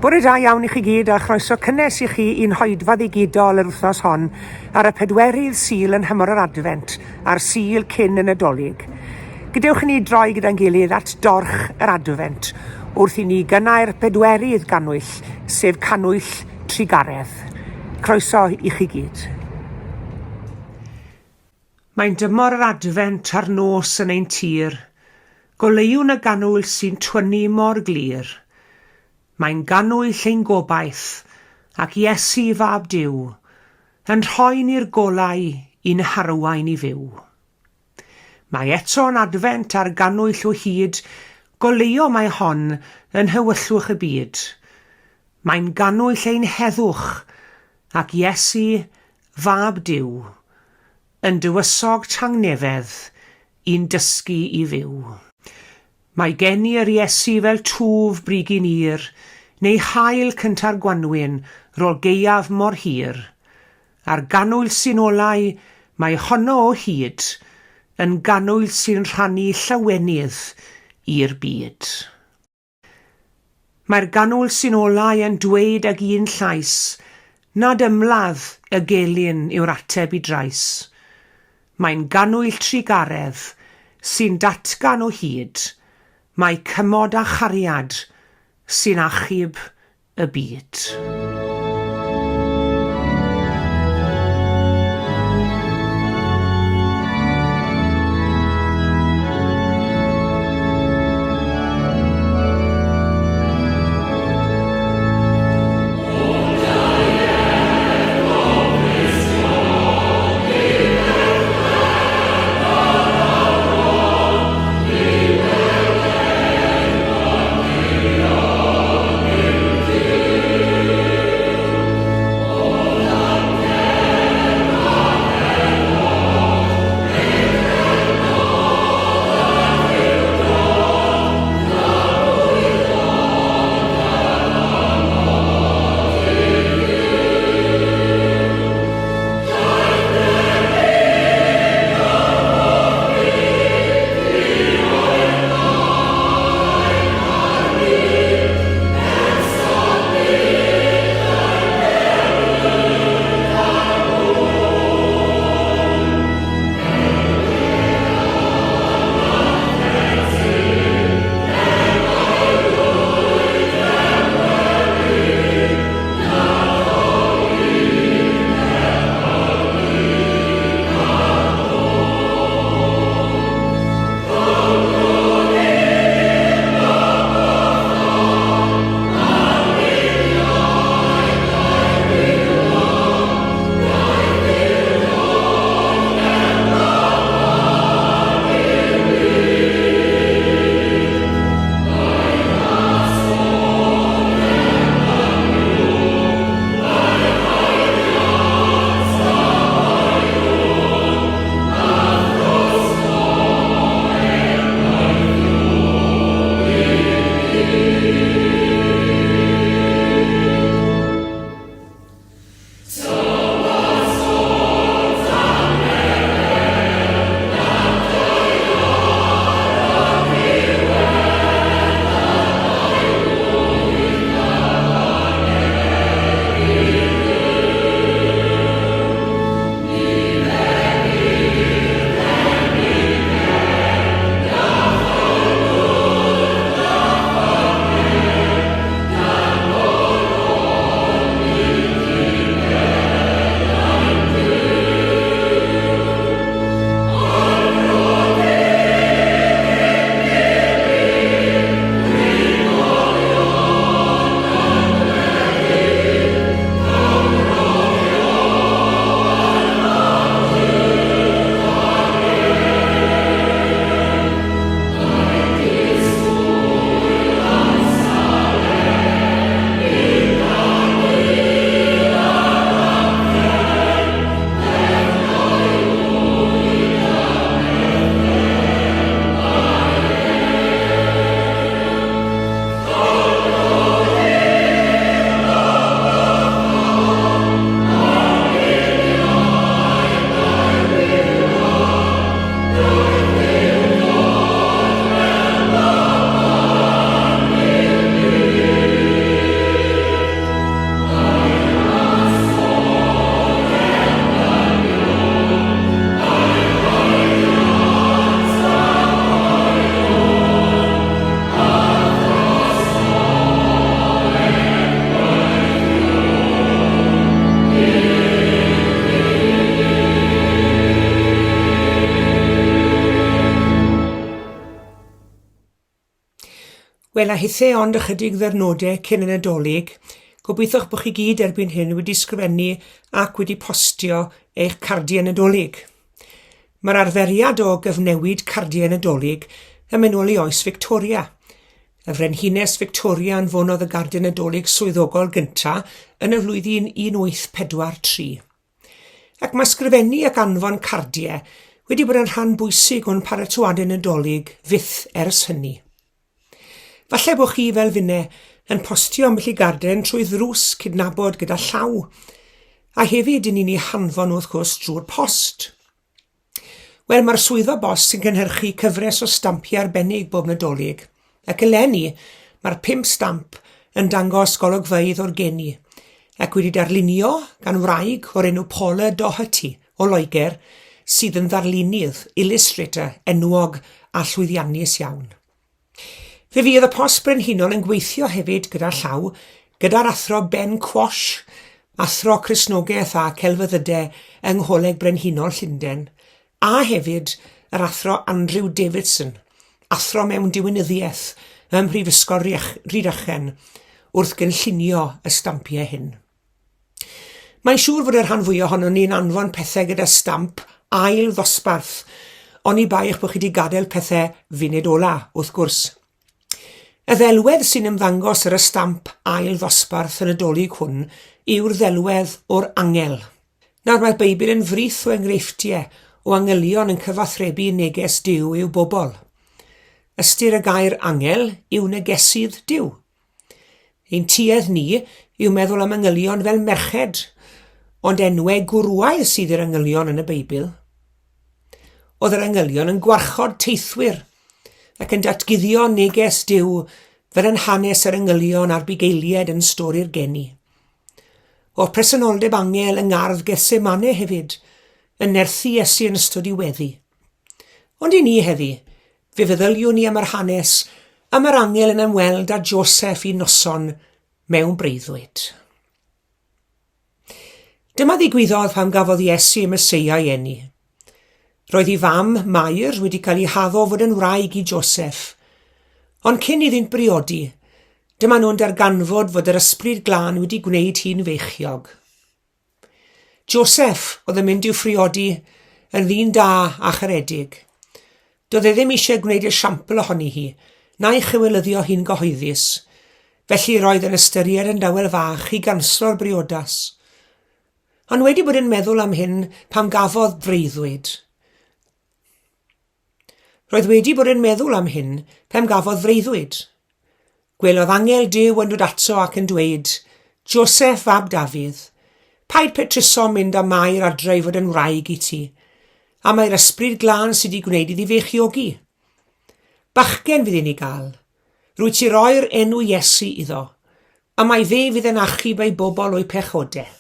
Bore da iawn i chi gyd a chroeso cynnes i chi i'n hoedfa ddigidol yr wythnos hon ar y pedwerydd Sul yn nhymor yr Adfent a'r Sul cyn y Nadolig. Gadewch i ni droi gyda'n gilydd at dorch yr Adfent wrth i ni gynnau'r bedwerydd gannwyll, sef cannwyll trugaredd. Croeso i chi gyd. Mae'n dymor yr Adfent a'r nos yn ein tir, Goleuwn y gannwyll sy'n twynnu mor glir. Mae'n gannwyll ein gobaith, ac Iesu Fab Duw, Yn rhoi ni'r golau i'n harwain i fyw. Mae eto'n Adfent a'r gannwyll o hyd, Goleuo mae hon yn nhywyllwch y byd. Mae'n gannwyll ein heddwch, ac Iesu, Fab Duw, yn dywysog tangnefedd i'n dysgu i fyw. Mae gen i yr Iesu fel twf brigyn ir, neu haul cynta'r gwanwyn 'rôl gaeaf mor hir. A'r gannwyll sy'n olau, mae honno o hyd, yn gannwyll sy'n rhannu llawenydd i'r byd. Mae'r ganwl sy'n olau yn dweud ag un llais nad ymladd y gelyn yw'r ateb i drais. Mae'n gannwyll trugaredd sy'n datgan o hyd mai cymod a chariad sy'n achub y byd. Wel, a hithe ond ychydig ddyrnodau cyn y Nadolig, gobeithiwch bod chi gyd erbyn hyn wedi sgrifennu ac wedi postio eich cardiau Nadolig. Mae'r arferiad o gyfnewid cardiau Nadolig yn mynd nôl i oes Victoria. Y Frenhines Victoria anfonodd y gardyn Nadolig swyddogol gyntaf yn y flwyddyn 1843. Ac mae sgrifennu ac anfon cardiau wedi bod yn rhan bwysig o'n paratoadau Nadolig fyth ers hynny. Falle bod chi, fel finne, yn postio ambell i garden trwy ddrws cydnabod gyda llaw, a hefyd i ni'n ei hanfon wrth gwrs drwy'r post. Wel, mae'r Swyddfa Bost yn cynhyrchu cyfres o stampiau arbennig bob Nadolig, ac eleni mae'r pump stamp yn dangos golygfeydd o'r geni, ac wedi darlunio gan wraig o'r enw Paula Doherty o Loegr, sydd yn ddarlunydd, illustrator, enwog a llwyddiannus iawn. Fe fydd y Post Brenhinol yn gweithio hefyd gyda llaw gyda'r Athro Ben Quash, Athro Cristnogaeth a Celfyddydau yng Ngholeg Brenhinol Llundain, a hefyd yr Athro Andrew Davidson, Athro mewn Diwinyddiaeth ym Mhrifysgol Rhydychen, wrth gynllunio y stampiau hyn. Mae'n siŵr fod y rhan fwyaf ohonon ni'n anfon pethau gyda stamp ail ddosbarth, oni bai eich bod chi wedi gadael pethau funud ola, wrth gwrs. Y ddelwedd sy'n ymddangos ar y stamp ail ddosbarth y Nadolig hwn yw'r ddelwedd o'r angel. Nawr mae'r Beibl yn frith o enghreifftiau o angylion yn cyfathrebu neges Duw i'w bobl. Ystyr y gair angel yw negesydd Duw. Ein tuedd ni yw meddwl am angylion fel merched, ond enwau gwrywaidd sydd i'r angylion yn y Beibl. Oedd yr angylion yn gwarchod teithwyr ac yn datguddio neges Duw fel yn hanes yr angylion a'r bugeiliaid yn stori'r geni. O'r presenoldeb angel yng ngardd Gethsemane hefyd, yn nerthu Iesu yn ystod i weddi. Ond i ni heddi, Fe feddyliwn i am yr hanes am yr angel yn ymweld â Joseph un noson mewn breuddwyd. Dyma ddigwyddodd pan gafodd Iesu y Meseia ei eni. Roedd ei fam, Mair, wedi cael ei haddo fod yn wraig i Joseph. Ond cyn iddynt briodi, dyma nhw'n darganfod fod yr Ysbryd Glân wedi gwneud hi'n feichiog. Joseph oedd yn mynd i'w phriodi yn ddyn da a charedig. Doedd e ddim eisiau gwneud esiampl ohoni hi, na'i chywilyddio hi'n gyhoeddus, felly roedd yn ystyried yn dawel fach i ganslo'r briodas. Ond wedi bod yn meddwl am hyn pam gafodd freuddwyd. Roedd wedi bod yn meddwl am hyn pan gafodd freuddwyd. Gwelodd angel Duw yn dod ato ac yn dweud, Joseph fab Dafydd, paid petruso mynd â Mair adre i fod yn wraig i ti, a mae'r Ysbryd Glân sydd wedi gwneud iddi feichiogi. Bachgen fydd i'n ei gael. Rwyt ti roi'r enw Iesu iddo, a mai fe fydd yn achub ei bobl o'u pechodau.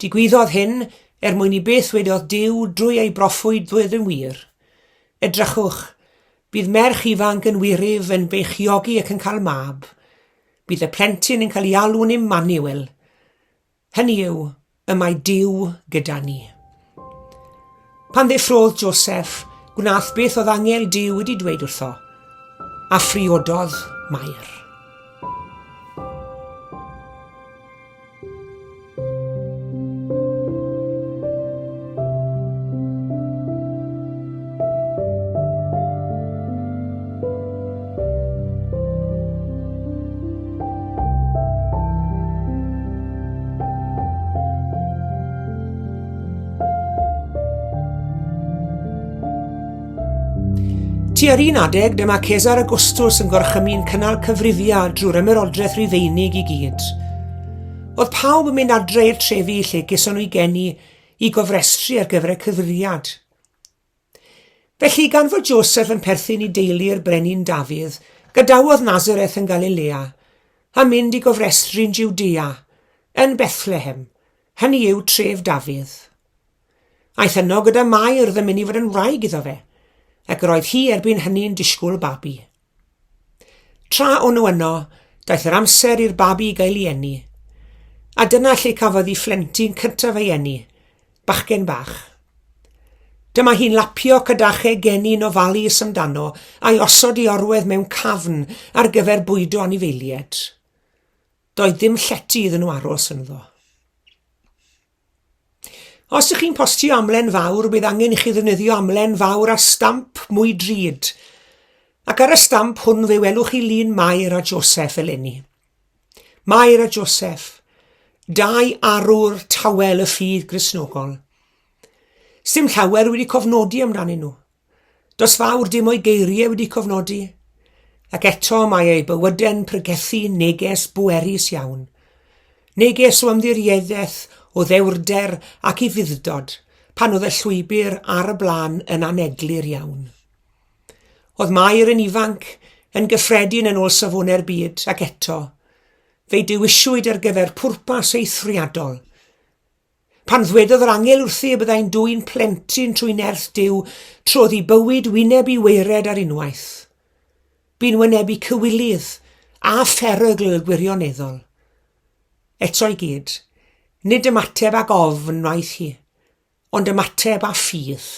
Digwyddodd hyn er mwyn i beth wedodd Duw drwy ei broffwyd ddweud yn wir, Edrychwch, bydd merch ifanc yn wyryf yn beichiogi ac yn cael mab. Bydd y plentyn yn cael ei alw'n Immanuel. Hynny yw, y mae Duw gyda ni. Pan ddeffrodd Joseph, gwnaeth beth oedd angel Duw wedi dweud wrtho, a phriododd Mair. Tua'r un adeg, dyma Cesar Augustus yn gorchymyn cynnal cyfrifiad drwy'r ymerodraeth Rufeinig i gyd. Oedd pawb yn mynd adre i'r trefi lle geson nhw'u geni i gofrestru ar gyfer y cyfrifiad. Felly, gan fod Joseph yn perthyn i deulu'r brenin Dafydd, gadawodd Nazareth yn Galilea, a mynd i gofrestru'n Jwdea, yn Bethlehem, hynny yw tref Dafydd. Aeth yno gyda Mair oedd yn mynd i fod yn wraig iddo fe, ac yr oedd hi erbyn hynny'n disgwyl babi. Tra o'n nhw yno, daeth yr amser i'r babi gael ei eni. A dyna lle cafodd ei phlentyn cyntaf ei eni, bachgen bach. Dyma hi'n lapio cadachau geni'n ofalus amdano a'i osod i orwedd mewn cafn ar gyfer bwydo anifeiliaid. Doedd dim llety iddyn nhw aros ynddo. Os ych chi'n postio amlen fawr, bydd angen i chi ddefnyddio amlen fawr a stamp mwy drud. Ac ar y stamp hwn fe welwch chi lun Mair a Joseph eleni. Mair a Joseph, dau arwr tawel y ffydd Gristnogol. Sdim llawer wedi cofnodi amdanyn nhw. Does fawr dim o'i geiriau wedi cofnodi, ac eto mae ei bywydau'n pregethu neges bwerus iawn. Neges o ymddiriedaeth, o ddewrder ac ufudd-dod, pan oedd y llwybr ar y blaen yn aneglur iawn. Oedd Mair yn ifanc, yn gyffredin yn ôl safonau'r byd, ac eto, fe'i dewiswyd ar gyfer pwrpas eithriadol, Pan ddwedodd yr angel wrthi y byddai'n dwyn plentyn trwy nerth Duw, trodd ei bywyd wyneb i waered ar unwaith. Bu'n wynebu cywilydd a pherygl gwirioneddol. Eto i gyd, nid ymateb ag ofn wnaeth hi, ond ymateb â ffydd.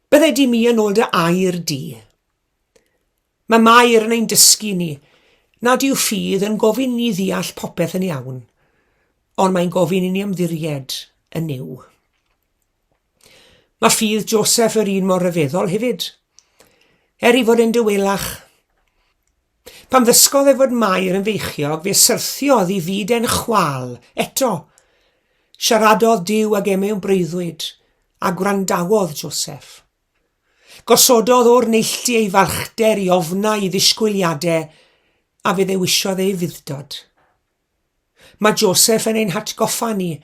Bydded i mi yn ôl dy air di. Mae Mair yn ein dysgu ni nad yw ffydd yn gofyn i ni ddeall popeth yn iawn, ond mae'n gofyn i ni ymddiried yn Nuw. Mae ffydd Joseph yr un mor ryfeddol hefyd. Er ei fod e'n dywelach. Pan ddysgodd e fod Mair yn feichiog, fe syrthiodd i fyd e'n chwâl, eto. Siaradodd Duw ag e mewn breuddwyd, a gwrandawodd Joseph. Gosododd o'r neilltu ei falchder i ofnau i ddisgwyliadau a fe ddewisiodd ei ufudd-dod. Mae Joseph yn ein hatgoffa ni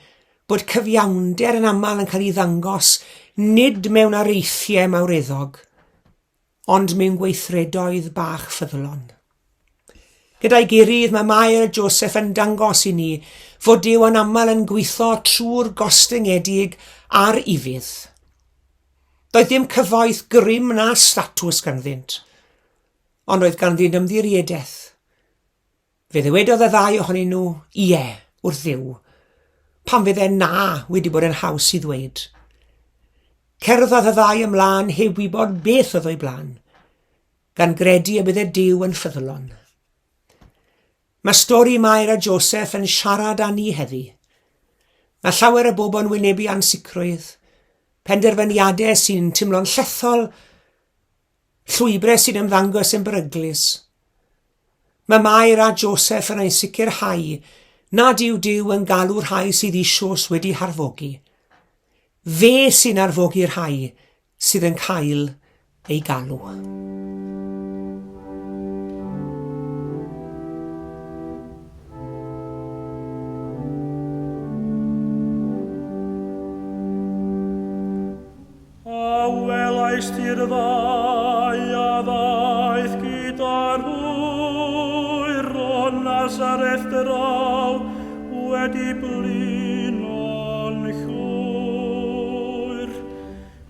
bod cyfiawnder yn aml yn cael ei ddangos nid mewn areithiau mawreddog, ond mewn gweithredoedd bach ffyddlon. Gyda'i gilydd, mae Mair a Joseph yn dangos i ni fod Duw yn aml yn gweithio trwy'r gostyngedig a'r ufudd. Doedd dim cyfoeth, grym na statws ganddynt, ond roedd ganddynt ymddiriedaeth. Fe ddywedodd y ddau ohonyn nhw, ie, wrth Dduw, pan fydde na wedi bod yn haws i ddweud. Cerddodd y ddau ymlaen heb wybod beth oedd o'i blaen, gan gredu y bydde Duw yn ffyddlon. Mae stori Mair a Joseph yn siarad â ni heddi. Mae llawer o bobl yn wynebu ansicrwydd, penderfyniadau sy'n teimlo'n llethol, llwybrau sy'n ymddangos yn beryglus. Mae Mair a Joseph yn ein sicrhau nad yw Duw yn galw rhai sydd eisoes wedi harfogi. Fe sy'n arfogi'r rhai sydd yn cael ei galw. A welaist ti'r ddau a ddaeth gyda'r hwyr o Nazareth draw wedi blino'n llwyr?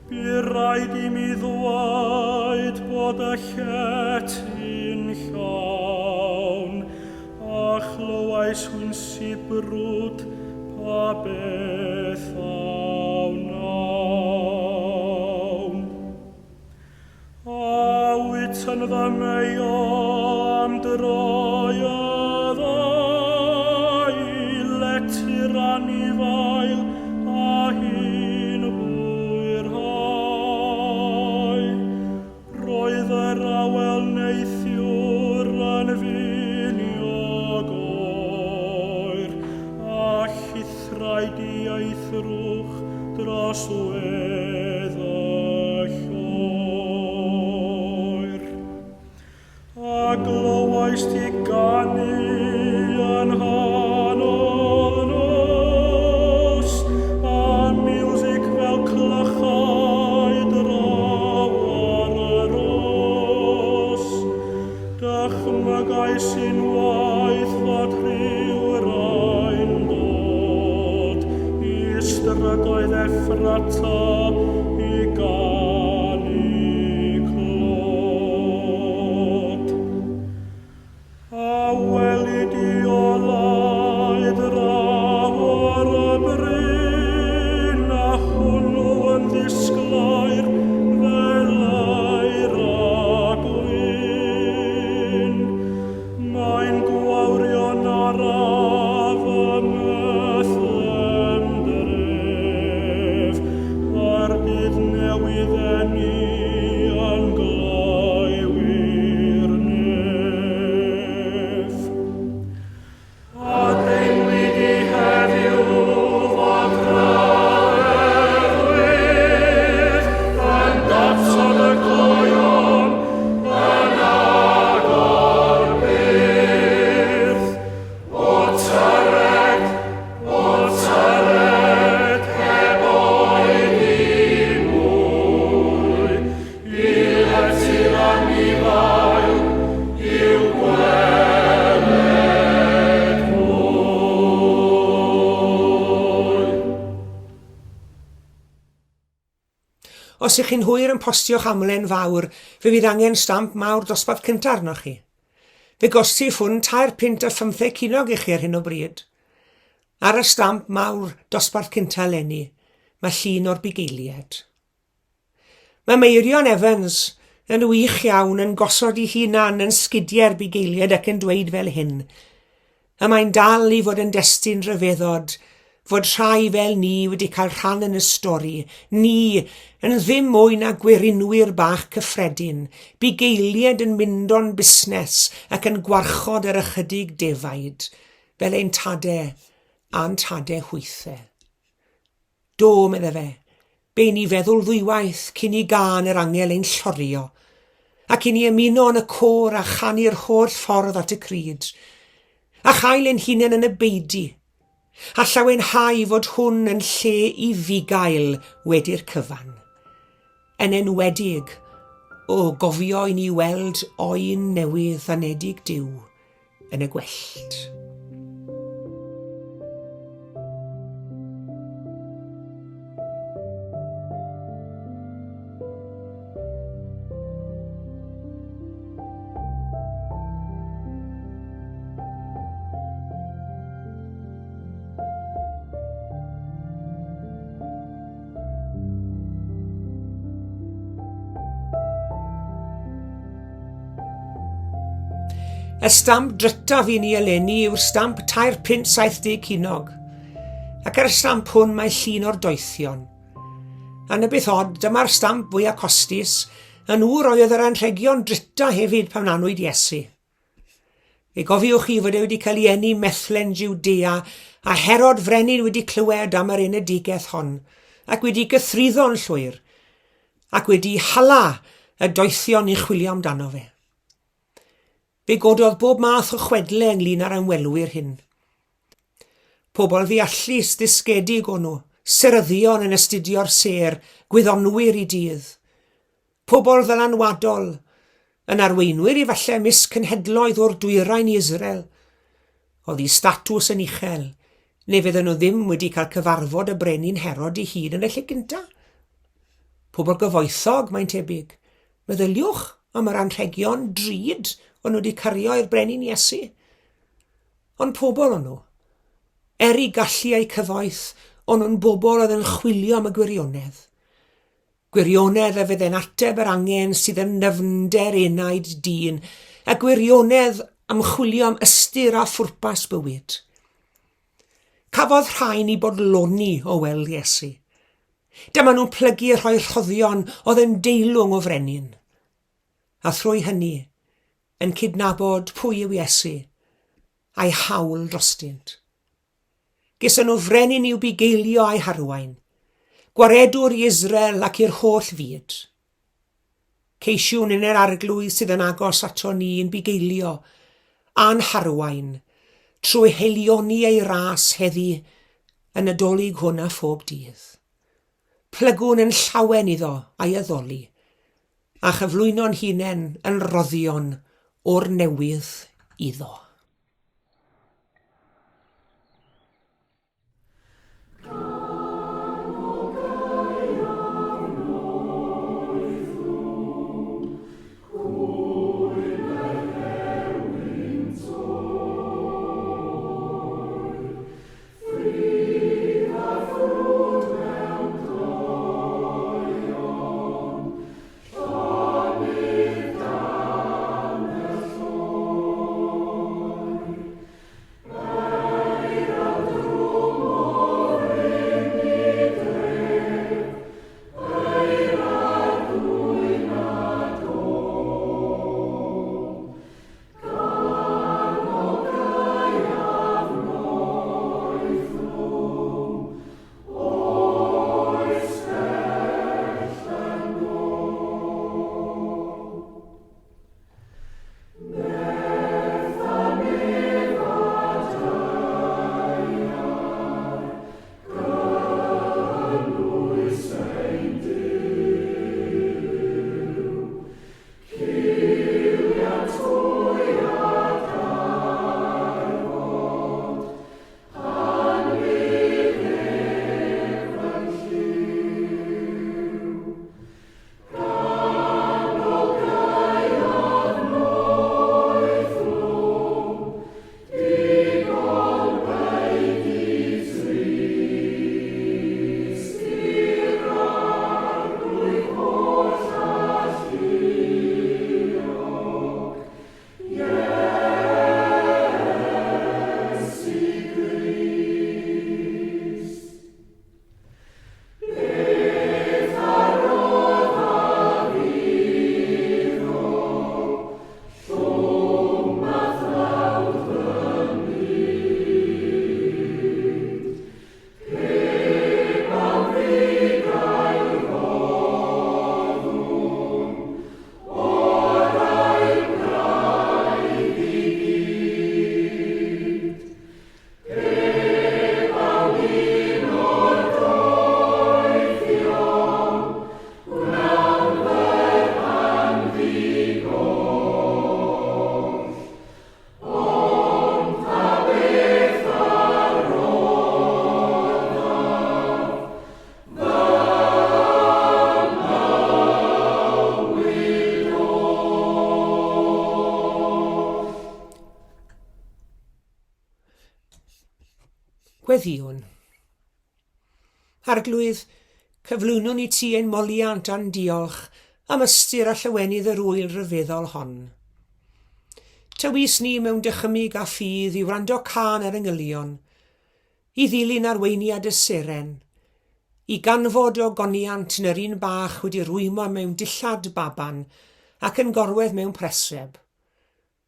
Bu raid i mi ddweud bod y llety'n llawn, a chlywais hwy'n sibrwd pa beth a wnawn. A wyt yn fy meio am droi y ddau lety'r anifail a hi'n hwyrhau? Roedd yr awel neithiwr yn finiog oer, a llithrai dieithrwch dros wedd y lloer. A glywais ti ganu yn nghanol nos, a miwsig fel clychau draw ar y rhos. Dychmygais unwaith fod rhywrai'n dod i strydoedd Effrata i ganu clod. A weli di olau draw ar y bryn, a hwnnw yn ddisglair. Os ych chi'n hwyr yn postio'ch amlen fawr, fe fydd angen stamp mawr dosbarth cyntaf arnoch chi. Fe gosti ffwn tair punt a phymtheg ceiniog i chi ar hyn o bryd. Ar y stamp mawr dosbarth cyntaf eleni, mae llun o'r bugeiliaid. Mae Meirion Evans yn wych iawn yn gosod ei hunan yn sgidiau'r bugeiliaid ac yn dweud fel hyn, Y mae'n dal i fod yn destun rhyfeddod fod rhai fel ni wedi cael rhan yn y stori, ni, yn ddim mwy na gwerinwyr bach cyffredin, bugeiliaid yn mynd o'n busnes ac yn gwarchod yr ychydig defaid, fel ein tade a'n tade hwythe. Do, medde fe, be i ni feddwl ddwywaith cyn i gân yr angel ein llorio, ac i ni ymuno yn y côr a chanu'r holl ffordd at y crud, a chael ein hunain yn y beudy, a llawenhau fod hwn yn lle i fugail wedi'r cyfan. Yn enwedig o gofio i ni weld oen newydd anedig Duw yn y gwellt. Y stamp drytaf i ni eleni yw'r stamp 3.70 ceiniog. Ac ar y stamp hwn mae llun o'r doethion. A na beth od, dyma'r stamp fwyaf costus, y nhw roedd yr anrhegion dryta hefyd pan anwyd Iesu. Fe gofiwch chi fod e wedi cael ei eni Methlen Judea a Herod frenin wedi clywed am yr enedigaeth hon ac wedi gythruddo'n llwyr ac wedi hala y doethion i chwilio amdano fe. Fe gododd bob math o chwedle ynglyn â'r ymwelwyr hyn. Pobl ddeallus, ddysgedig o'n nhw, seryddion yn astudio'r sêr, gwyddonwyr i dydd. Pobl ddylanwadol, yn arweinwyr efallai ymysg cenhedloedd o'r dwyrain i Israel. Oedd eu statws yn uchel, neu fydden nhw ddim wedi cael cyfarfod y brenin Herod ei hun yn y lle gyntaf. Pobl gyfoethog, mae'n tebyg. Meddyliwch am yr anrhegion drud o'n nhw wedi cario i'r brenin Iesu. Ond pobl o'n nhw. Er eu gallu a'u cyfoeth, o'n nhw'n bobl oedd yn chwilio am y gwirionedd. Gwirionedd a fydde'n ateb yr angen sydd yn nyfnder enaid dyn, a gwirionedd am chwilio am ystyr a phwrpas bywyd. Cafodd rhain eu bodloni o weld Iesu. Dyma nhw'n plygu a rhoi rhoddion oedd yn deilwng o frenin. A thrwy hynny, yn cydnabod pwy yw Iesu, a'i hawl drostynt. Geson nhw frenin i'w bugeilio a'i harwain, gwaredwr i Israel ac i'r holl fyd. Ceisiwn yn yr Arglwydd sydd yn agos ato ni yn bugeilio a'n harwain trwy haelioni ei ras heddi y Nadolig hwn a phob dydd. Plygwn yn llawen iddo a'i addoli, a chyflwyno'n hunain yn roddion o'r newydd iddo. Gweddïwn. Arglwydd, cyflwynwn i ti ein moliant a'n diolch am ystyr a llawenydd yr ŵyl ryfeddol hon. Tywys ni mewn dychymyg a ffydd i wrando cân yr angylion, i ddilyn arweiniad y seren, i ganfod ogoniant yn yr un bach wedi rwymo mewn dillad baban ac yn gorwedd mewn preseb,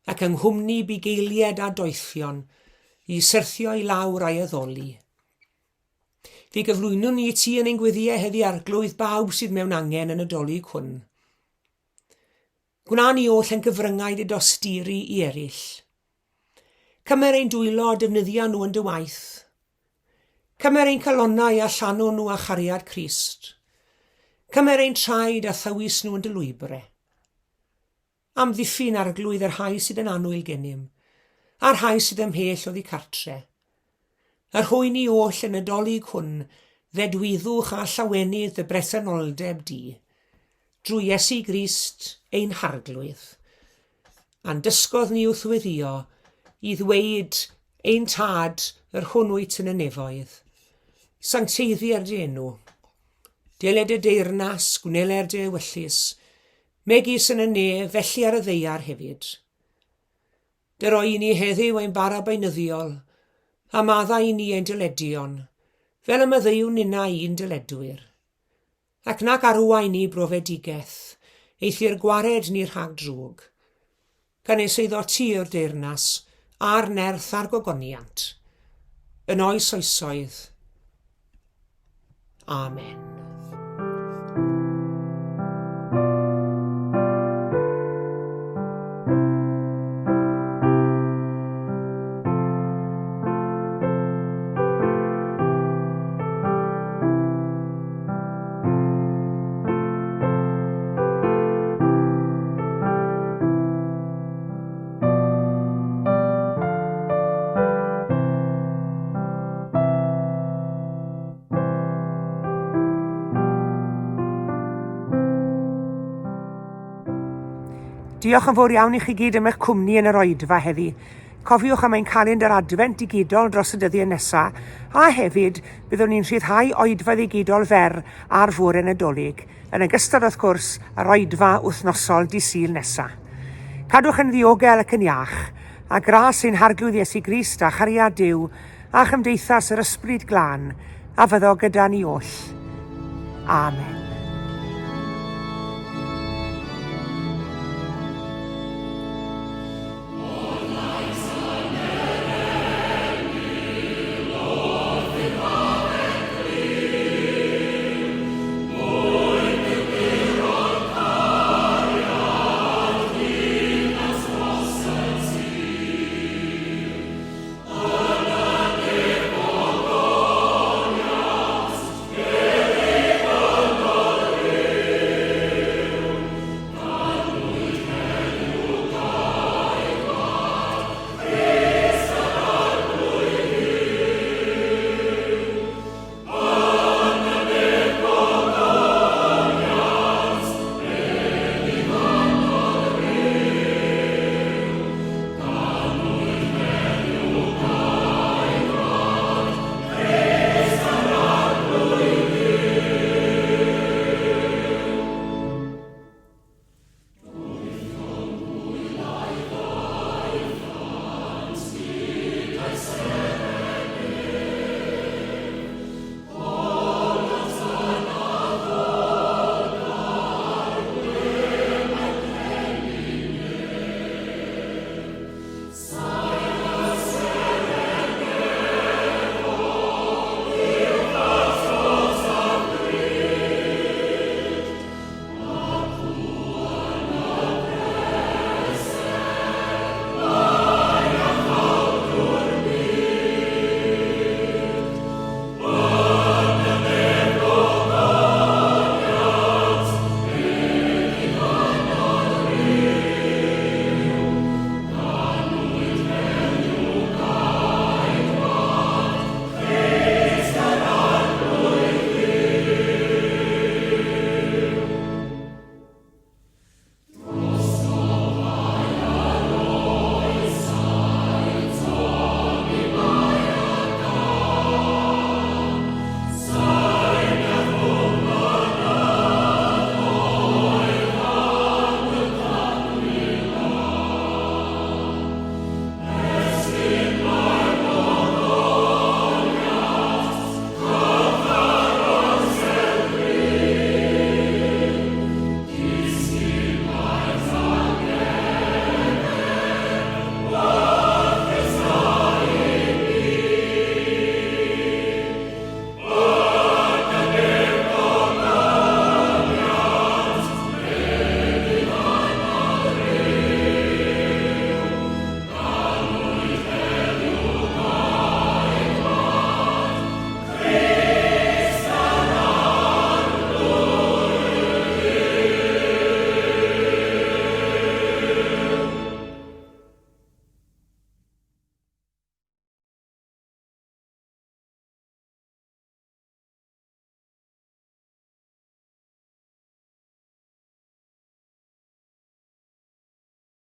ac yng nghwmni bugeilied a doethion, i syrthio i lawr a'i addoli. Fe gyflwynwn ni i ti yn ein gweddïau heddi Arglwydd bawb sydd mewn angen yn y Dolig hwn. Gwna ni oll yn gyfryngau dy dosturi i eraill. Cymer ein dwylo a defnyddia nhw yn dy waith. Cymer ein calonnau a llanw nhw â chariad Crist. Cymer ein traed a thywys nhw yn dy lwybrau. Amddiffyn, Arglwydd, y rhai sydd yn annwyl gennym, a'r rhai sydd ymhell oddi cartre. Yr hwy ni oll yn y Dolig hwn, ddedwyddwch a llawenydd dy bresenoldeb di, drwy Iesu Grist ein Harglwydd. A'n dysgodd ni wrth weddïo i ddweud, Ein Tad, yr hwn wyt yn y nefoedd. Sancteiddier dy enw. Deled dy deyrnas, gwneler dy ewyllys, Megis yn y nef, felly ar y ddaear hefyd. Dy roi i ni heddiw ein bara beunyddiol, a maddau i ni ein dyledion, fel y maddeuwn ninnau i'n dyledwyr. Ac nac arwain ni brofedigaeth, eithr gwared ni rhag drwg. Canys eiddo ti yw'r deyrnas, a'r nerth a'r gogoniant, yn oes oesoedd. Amen. Diolch yn fawr iawn i chi gyd am eich cwmni yn yr oedfa heddi. Cofiwch am ein calendr Adfent digidol dros y dyddiau nesaf, a hefyd byddwn ni'n rhyddhau oedfa ddigidol fer ar fore Nadolig. Yn ogystal, wrth gwrs, â'r oedfa wythnosol dydd Sul nesa. Cadwch yn ddiogel ac yn iach, a gras ein Harglwydd Iesu Grist a chariad Duw a chymdeithas yr Ysbryd Glân a fyddo gyda ni oll. Amen.